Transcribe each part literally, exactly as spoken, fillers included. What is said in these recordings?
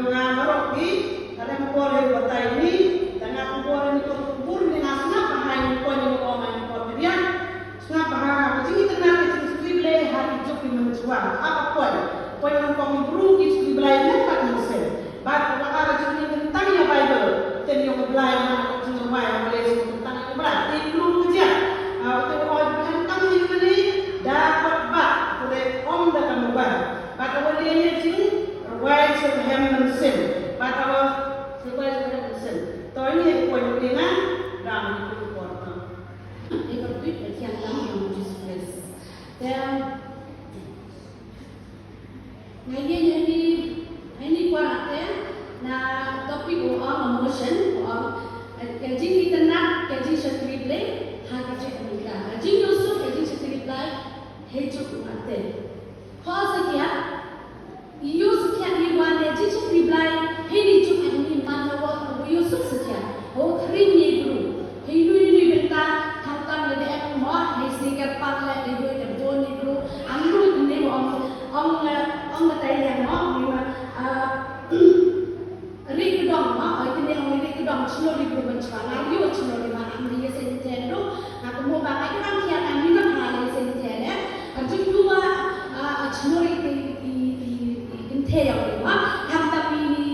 Nga baroh ki, ka dang por ïa u batai ni, da nga por ïa ni por kubur ni nga sngap bha ïa ni por ni ko ma ni por ni ria. Sngap bha ka jingitynnad ka jingshakri Blei ha ki juk ki mynjwang. Ap ap poi. Poi man ko ki bru ki shakri Blei lem bad mynsiem. Bad ka ba ka jingim tang ïa Bible. Ten ïa u Blei na ka jingrwai ha Blei jingim tang ïa u Blei. Te klur ka jia. Ah, te u oi Blei tang ïa u Blei. Da bad bad. Pule om da ka mobile. Bad ka ba lei ïa jing. Rwai sha hem mynsiem. Bad ka ba rwai sha hem mynsiem. To ïa u poi ïa u Blei na. Dang ïa u poi. Ïa ka tuid ka thiang tam ïa u Jisu Khrist. Te nga ïa ïa ni, ïa ni kwah te na topic u ong emotion, u ong, eh, ka jingitynnad, ka jingshakri Blei, ha ka jingïaid ka. Ka jingïasuk, ka jingshakri Blei, ha juk u ate. Paul sa kiat, ïa u sa kiat ïa u wan ïa jingshakri Blei, ha ni juk ha ni man la wa, u ïa u suk sa kiat, u khring ni bru. Hi nui nui bynta, khamtam lada em mo, hi sni kyrpang leh, hi nui da bun ni bru. Am nui ni mo, ong, ong, eh, ong batai ïa mo, ni ma, ah, Ri kdong ma, oi kine ong ri kdong chlur ri bru ban chwa nga ri chlur ri ma am ri sen ten do. Nga kmo ba nga kdong kian am ri ma ha ri sen ten eh. Arju tu ma, ah, chlur ri ki, ki, ki, ki kynthei ong ri ma. Ham tapi ni,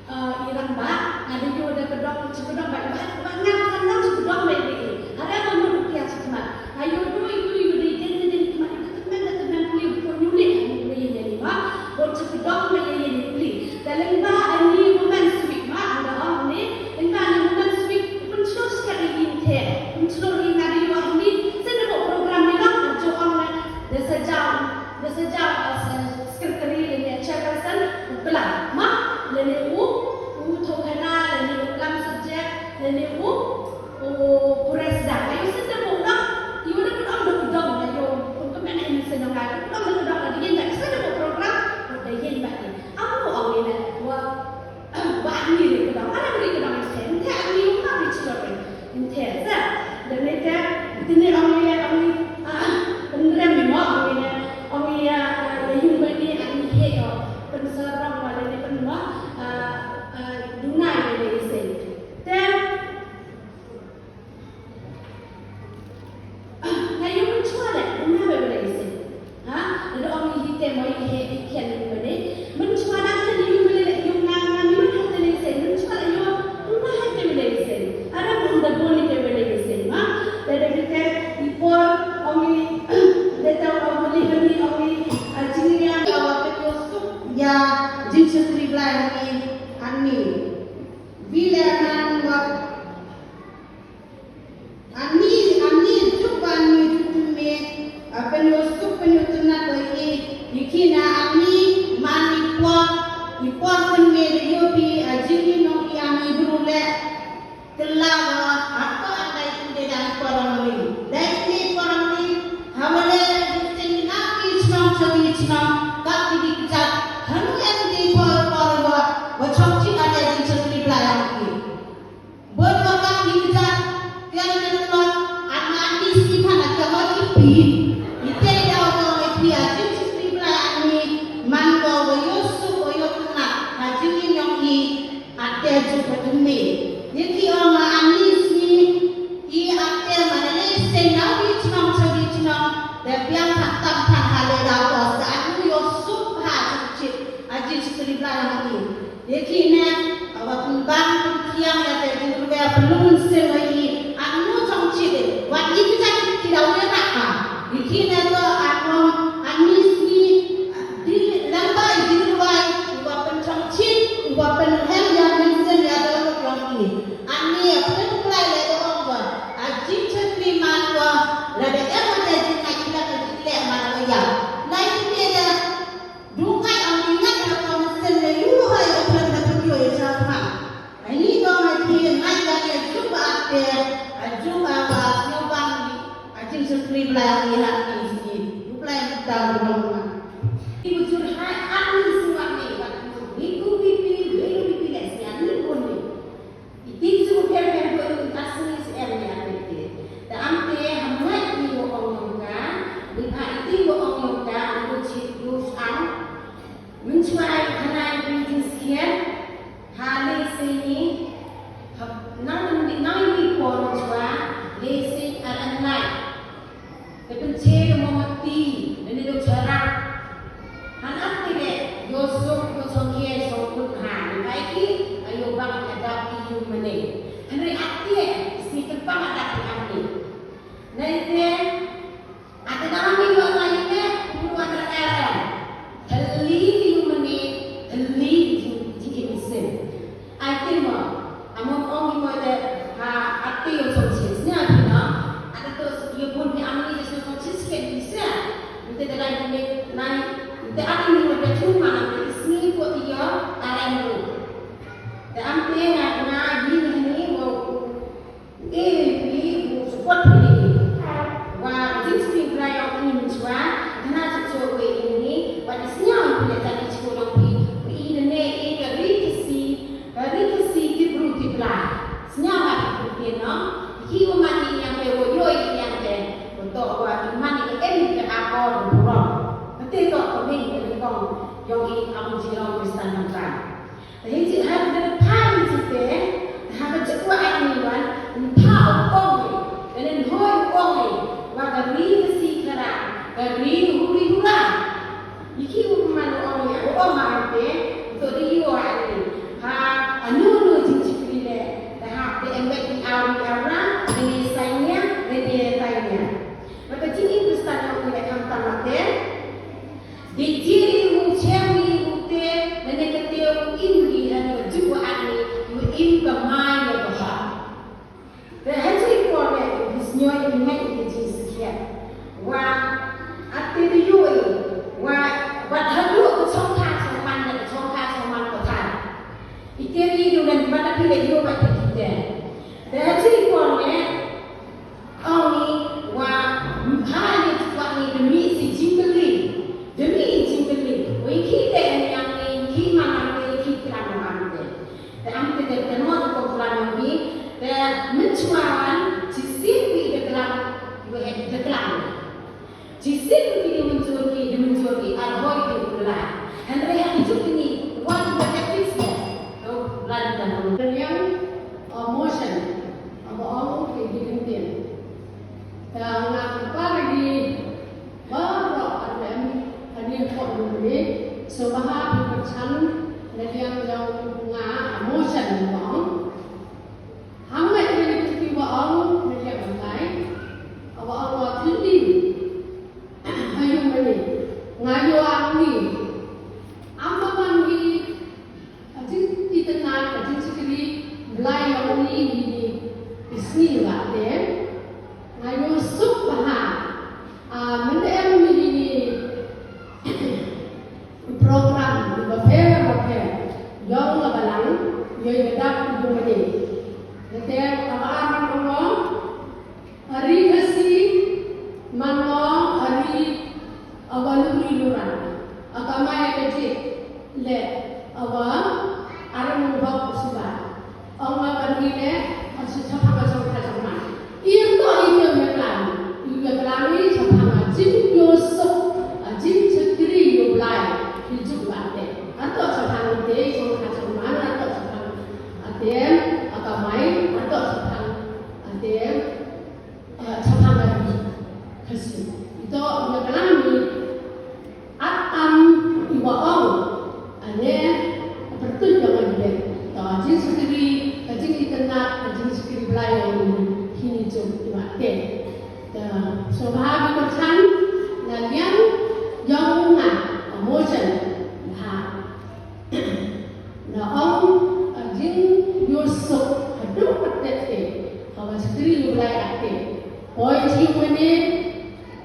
ah, i rang ba. Nga di yo da kdong, chi kdong ba, ba, ba nga kan nang chi kdong ba ri. Ada ma mu kia chi ma. Ayo dui dui dui den den den kima itu temen da temen puli pun nyuli ayo dui yen yen ma. Bot chi kdong ba yen yen puli. Da leng ba ani women sweet ma anda ong ni. Leng ba ani women sweet pun sure sekali yin te. Pun sure yin ngadi wa ni. Sen da bot program ni long ajo ong na. Da sajau, da sajau as secretary le ne chairperson. Bela ma le ne u u thokana le ne u lam subject le ne u. O, kures da, ayo sen da mo dong, yu da kudong da kudong, ayo, kun ka men ayo sen dong da kudong da kudong da yen da, sen da mo program, da yen ba ni. Amu ong ni da, wa, wa ni da kudong, ara ni kudong sen, te ani u ma ni children, in te, sa, da ni te, te ni ong ni da, ong ni, ah, pen rem ni mo, ong ni da, ong ni da, ah, da yung ba ni, ani he yo, pen sa rong wa da ni pen mo, ah, ah, dunai da ni sen. Te, Nga ïoh mynshuwa leh, mynta ba u leh ïa seng. Ha? Lada ong ïa hi te mo ïa hi, ïa hi ïa u leh. Mynshuwa da ka ïa u leh, ïa nga, nga ïoh ha te leh ïa seng. Mynshuwa leh ïoh, mynta ha te leh ïa seng. Ara mynta bun ïa te leh ïa seng. Ha? Lada kita i por ong ïa, lada ong ïa, ong ïa, ah, jingïa, ah, wa te ïoh suk ïa jingshakri Blai ong ïa ani. Bila nan wa Ani, ani juk ba ani juk me, ah, pynïoh suk pynïoh tynnat ïa i, i kine ani man i por, i por pynme da ïoh phi, ah, jingim nong i ani bru leh. Kylla wa, ah, to an dai pynde da i por ani. Dai pynde i por ani. Hawale, i seng na i chnong, chnong i chnong, ka ki di kjat. Hanu en di por, por wa, wa chok chi ka dai di chok di blai ani. Bun wa ka ki kjat, tiang ne tlot, an ma ki sngewthuh na ka wa ki pi. Ite da wa ka wa pi a jingshakri Blai ani, man wa wa ïoh suk wa ïoh tynnat, ha jingim yong i, ate ju ka jingme. Ye ki ong ma ani sngi, i ate ma ne lei seng na wi chnong cha wi chnong, da biang phat tam phat ha le da ko sa anu ïoh suk ha jingshakri, a jingshakri Blai ani. Ye kine, wa pynbang pynkiang ïa ka jingruwai pynlong mynsiem ïa i, anu jong chi de, wat i kita ki da wei na ka. Ye kine to anu, ani sngi, di lamba i jingruwai, wa pynchong chi, wa pynhem ïa mynsiem ïa da jong i. Ani pynruwai le da ong wa, a jingchakri man wa, la da em wa da jingai ila ka jingleh man wa ïa. Lai ki de da, Dukai ang ingat na kong sen le yu hai o plan na pun yo ya cha ma. Ani dong ai phi ngai ka ya ju ba te, a ju ba ba sio bang ni. A jing sen kri blai ang ingat ni si. Ju blai ta dong ma. Ibu jur hai ang ni semua ni. Ni ku pipi, ni ku pipi le si ani pun ni. Iti su pher pher ko ita sngi su em ya iti. Da am te ham wai iti wo ong nong ka, ni pa iti wo ong nong ka, ni ko chit lu sang. Mun chwa ai khana iti jingskhiat. Hynrei ate, sni kyrpang ada ki amni. Naite, ate na amni wa la ine, kumno wa na era. Heli di umani, heli di, di imisin. Ate mo, among ong imo de, ha, ate yo song sis. Nya ate no, ate to, yo pun ki amni de song sis ke di sia. Nte de lai di nai, nte ate ni wa de chuma, nte sni ko iyo, arem ru. Te am te nga nga yi ni wo e wi wo support ni. Wa jin sini bra yong ini menchwa, na chuchu we ini, wa di sini ang punya tadi chuchu dong pi, wi ini ne e ka ri kasi, ka ri kasi ti bru ti bla. Sini ang wa ti bru ti no, ki wo mani yang te wo yo yang te, wo to wa imani ka em ka akor bro. Kate to ko ni ka ni kong yong i am jirong Kristan nang. Te hi jingïaid ha ka phang jong te, ha ka jingïaid ni wan, ntha u ong, lane nhoi u ong, wa ka ri ka si ka ra, ka ri u ri u ra. Ïa ki u man u ong ïa, u ong ha te, to ri u ha ni. Ha, anu nu jingshakri le, te ha te em bet ni aw ni aw ra, lane sainia, lane sainia. Wa ka jingim Kristan ong ïa kham tam te. Dei jingri u chem ri u te, lane ka te u im ri lane ka juk wa ani, u im ka mai ya ka ha. Te ha jingri por ne, u snyo i ngai i ka jingsakhiat. Wa, ate de yoi, wa, wa haduh ka chongkha chongman, ne ka chongkha chongman ka thar. Ite ri u lane wa ta pi le yo wa te ki te. Te ha jingri por ne, Ong i wa mha ni wa ni demi si jingkylli. Demi jingkylli. Wa i ki te en yang ni ki ma ma ni ki kla ma ma ni. Te am te te te mo ko kla ma ni. Te menchwa wan si si wi de kla. Wi he de kla. Jisim ki di mynjur ki, di mynjur ki, ar hoi ki u lai. Hynrei ha ki juk ni, wan ba te fix ne. To, lai dan ko. Yang, uh, motion. Aba ong ki di kin tin. Ta nga ki par di, ba ro ar lem, ka ni ko ni ni. So ba ha ki perchan, na yang yang nga, uh, motion ong. Hangta ïa kito kiba ong, na ïa ka ngai, aba ong wa thylli. Ha ïing mane, nga ïoh ang ni. Am ba man hi, ka jingitynnad, ka jingshakri Blai ïa u ni hi ni, i sngi ba te. Nga ïoh suk bha. Ah, mynta em ni hi ni. Program bapher bapher jong la balang, ïoh ïa ka dak u bumani. Te kaba ar man ong, a ri Khasi, man ong a ri, a wa luri luran, a kamai ka jit le, a wa arang bok suba. Ong ma ban i le, a su chapang a chong ka chong ma. I to i to me plan. I me plan i chapang a jing yo sok, a jing chakri yo Blai. I juk ba te. A to chapang te, chong ka chong ma, a to chapang. A te, a kamai, a to chapang. A te, a chapang a ri. Khasi. I to me plan i At am i wa ong, ane, pyrtuit jong ngi bad. Ta jingshakri, ka jingitynnad, ka jingshakri Blai ong hi ni jong i wa te. Ta, so bha bi pyrchan, na liang, jong nga, emotion, bha. Na ong, a jing, yusuk, haduh patet te, ka wa shakri Blai ate. Poi jing mane,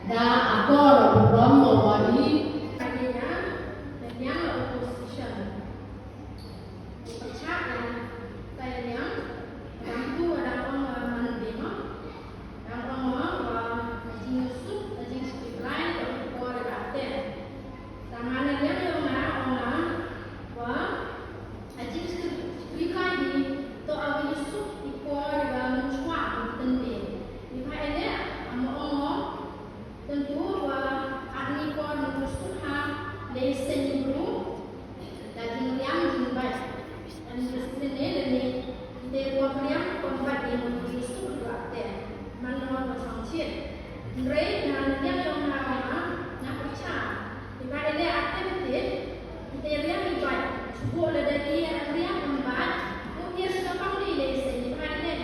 Da akor u rom mo wa i. Kane na, na niang la opposition. Pachak na, kane niang, dang tu wa dang ong wa man de mo. Dang ong mo wa, na jing yusuk, na jing shakri Blai, wa i por da te. Tang na niang yong na, ong na, wa, a jing shakri Blai ni, to a wi yusuk, i por wa, mun chwa, mun tende. Ni pa ene, am ong mo, Tentu wa arni por nusuk ha lei seni bru. Da jing riang jing bai. An seni leni te por riang por bai de mun nusuk wa te. Man no wa song chit. Rei na riang yong na wa na ucha. Iba ele ate bete. Te riang ibai. Subo le da dia riang ibai. Ko dia suka pang lei seni bai ne.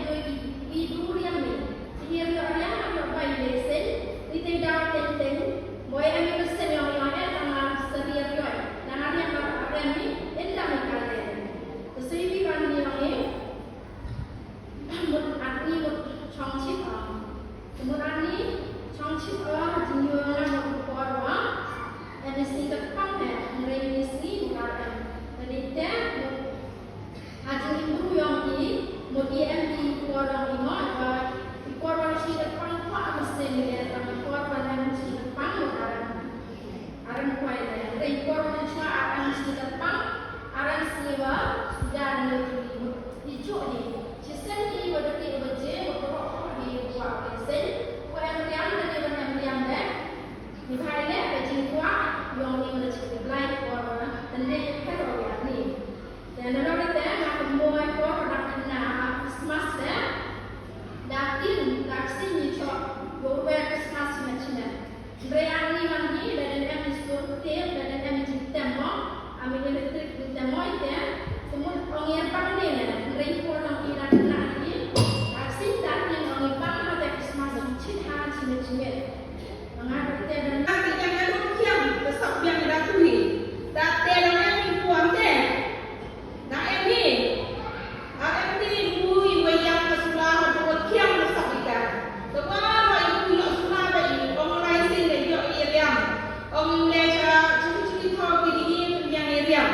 Dang i mo, i por ba shi da pang kwah ba sien ne, tang i por ba nang shi da pang ba arang. Arang kwai ne, re i por ba shuwa arang shi da pang, arang shi ba suda ne i mo. I ju i, shi sen i ba da ki ba je ba ko ko i kwah ba sien, ko em riam ne ba em riam ne. Ni bhai ne, ba jingkwah yong i ba da shi Blai ko ba ne, ne ka ro ya ni. Te na lor te nga kynmaw ïa ka por ba dang khynnah ha Christmas te. Da kin da ksing ngi shoh ïa u wer Christmas shimet shimet. Hynrei ani man hi lada em i sur te, lada em i jingtem mo, am i electric jingtem mo ite. Te mut ong ïa pang ne ne, hynrei por nang i da khynnah hi. Da ksing da kin ong i pang ha te Christmas jingchit ha shimet shimet. Nga te te da. Nga te ïa nga lum kiang, te sap biang da tu hi. Da te da nga i puan te. Na em hi. A em hi bu i wei yang ka sula ha bu wat kiang na sap i ka. Te wa wa i bu ïoh sula ba i ong lai sien da ïoh i riam. Ong le cha chu chu ki thaw ki di i pynbiang i riam.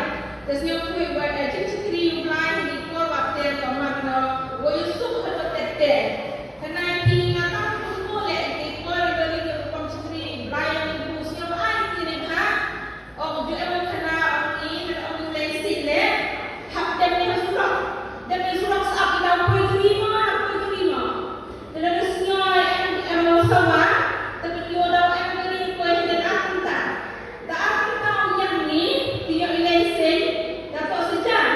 Te sñiaw phi wa da chu chu ki ri u Blai ni ko wa te ko man no. Wa yu suk ha ko te te. Kane ki nga tang pynmih leh ki por ba ri ka rukom chakri Blai ïa ki bu sñiaw ba ai ki ne ha. Ong ju em khana ong ni men ong lei si leh. Hap dem ni ha surok. Dem ni surok sa ap ina poi tu ni ma, poi tu ni ma. Te lada sñiaw em em sawa. Te pynïoh daw em ni poi den atam ta. Da atam ta ong yang ni, ti ïoh lei si. Da to sejam.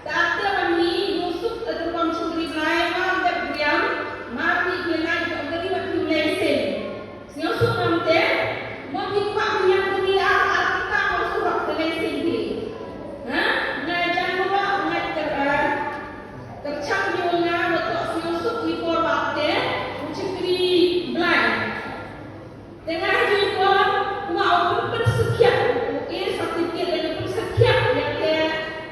Te ap te wan ni, yu suk te rukom chakri Blai, mar dep briam, mar ni ki nai ki ong kari wat ki lei sing. Sñiaw suk ngam te, mo ki kwah ki yang kari ar ar kita mo surok te lei sing ki. Ha? Nga jang mo ba nga ter ar. Ter chak ni nga mo to sñiaw suk ni por ba te, u chakri Blai. Te nga ha jingpon, u ma u pynpynskhiah, u e certificate lane u pynskhiah ïa te,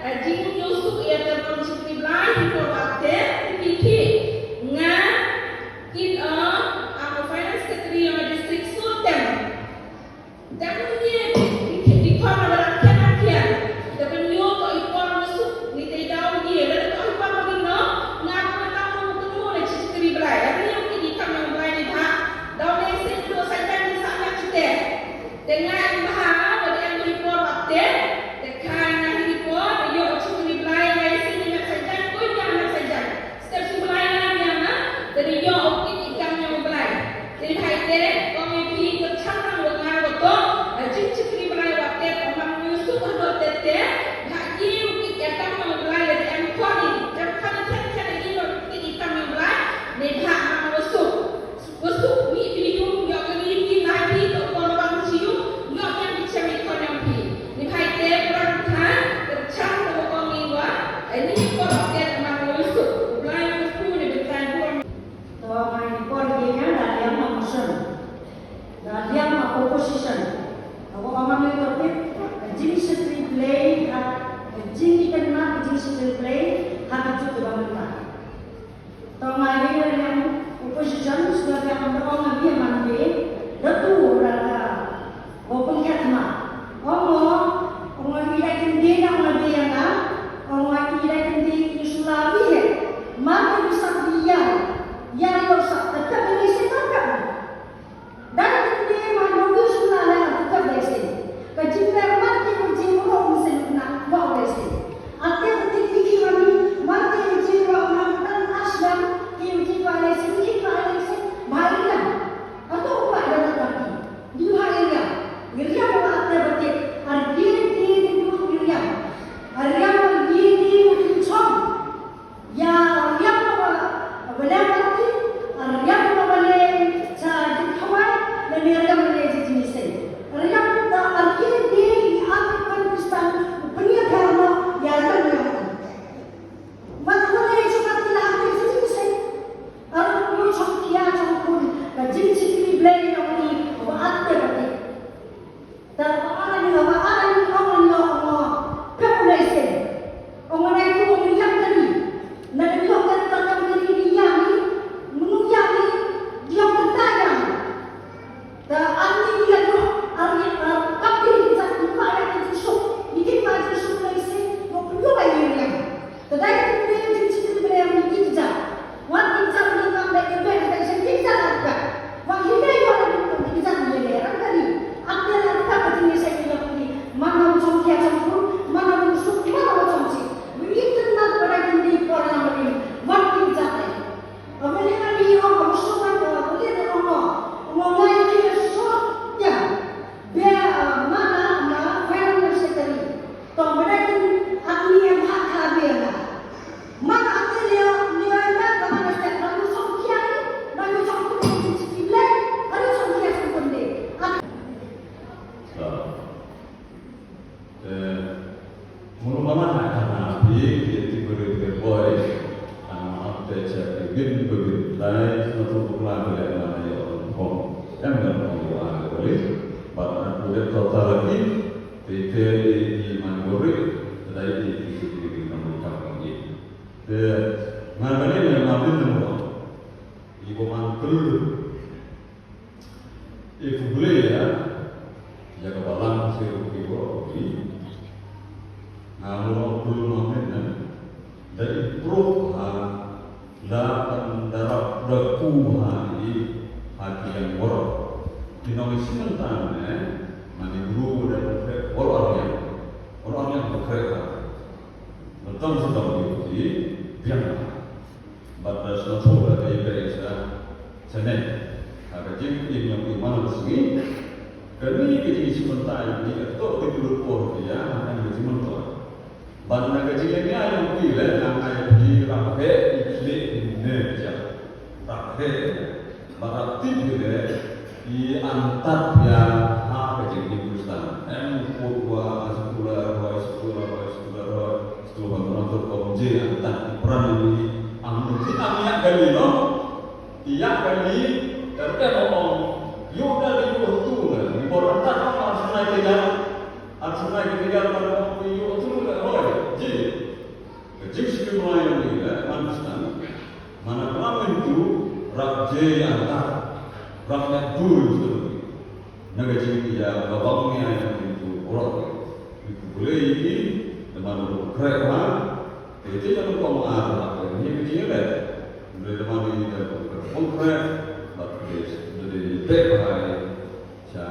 eh, jingïohsuk ïa te rukom chakri Blai, jingpon ba te, u ki ki, nga, kin, eh, ah, u finance secretary ïa nga district Sultan. Te u ye, ki, ki, ki khon na barat kian kian. Te pynïoh to i por na suk, ni te daw ye, lada to i por na bino, nga ko ta ko ko le chakri Blai. Ïa ni ki di kam na Blai ni ba. Daw lei sing do sa jan ni sa na chite. Te nga em bha, wa de em ri por wa te. Te kha nga ri por, yo chakri Blai lei sing ni sa jan, ko ya na sa jan. Step su Blai na ya na, te yo o ki di kam na Blai. Te hai te, ko mi pi ko chang na wa nga wa to, jing chakri Blai wa te, ko ma ngu su ko do te te, ha ki u ki ya kam na Blai, te em ko ni, em ko ni te te ni no ki di kam na Blai, ni ha ma ngu su. Wa suk ni phi ïoh ïa ka ni phi nai phi to ko bang chi ïoh ïa ka ni chem i ko nyam phi. Ni phai te prang tha, ka chang to ko ni wa, ai ni ko te ma ko suk. Blai ko ku ni bentai ko. To mai ko ni nya da liam ma motion. Da liam ma opposition. Ko ma ni to pit, jing secretary Blai, jing i kan ma jing secretary Blai, ha ka ju to ba. To nga ïa ïa opposition suda ka ong ong ïa man de. Datu ra ka. Ko pun kat ma. Ong ong ong ïa ïa kin de na ong ïa ïa na. Ong ïa ïa kin de ïa sula wi he. Man de sak wi ïa. Ïa ïa sak tetap ini sepakat. Dang kynde ma nongïalam sula leh ha ka basic. Ka jingpyrkhat ki jingmut sien na wa basic. Ate ka tik ki ki mani, ma te ki jingmut na ka ashram, ki ki wa basic, ki wa basic, bhai na. Ato wa da na ki. Di bhai na. Ngir ya wa ate Ki ïa ti bari bari boi. Ano ap te cha ki bin bari. Dei sngewthuh bakla ba leh man ïa ong khong. Em dang ong ïa ong bari. Bad aku dei kota lagi. Te te i man bari. Dei i ki ki ki ki kam kam ki. Te ngan bari ngan ma bin nang ong. I ko man kul. I khublei ïa, ïa ka balang sha ki ba ki. Nga mut kul ma men ne. Da i proof ha, da kan da rap da ku ha i, ha ki ïang waroh. Ki nong i sngewthuh ne, man i bru da ku khreh waroh ar ïang. Waroh ar ïang ku khreh ha. Ba tang sa tang ki biang ha. Bad da sngewthuh da dei bad sa sa ne. Ha ka jingim ïa ki man ka sngi. Kane ka jingim sngewthuh ïa ki ka tok ka jingim por ïa ha ka jingim por. Bad na ka jingim ïa ki le na ka ïa ki rap he i kle i ne ja. Rap he. Bad rap tip ki le i antat ïa ha ka jingim Khristan. Em ko wa sekolah roi sekolah roi sekolah roi. Tuhan mengatur kong je antak pran ini. Am ti am ïa kali no. Ïa kali terke no ong. Yu da yu tu na. Bor antak no ar sunai ke jar. Ar sunai ke jar kan ong yu tu na hoi. Ji. Ka jingshim ïa ni la man Khristan. Mana klam itu rap je antak. Rap ïa tu. Na ka jingïa ba bang ïa jingïa tu orang. Itu boleh ini teman orang khreh ha. Itu yang kong ar ha. Ini ka jingïa le. Boleh teman ini dah kong khreh. Bad boleh boleh tek ha. Cha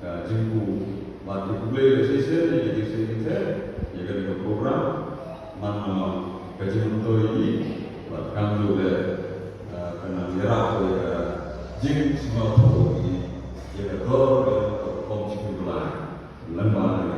ka jingku. Bad itu boleh sesen ini jingsen kita. Ya kan ka program. Man ka jingmyntoi ini. Bad kam tu le. Ka nang ïarap ïa ka jingsngewthuh ïa ka dor ïa ka kong shi pynbla. Lem bad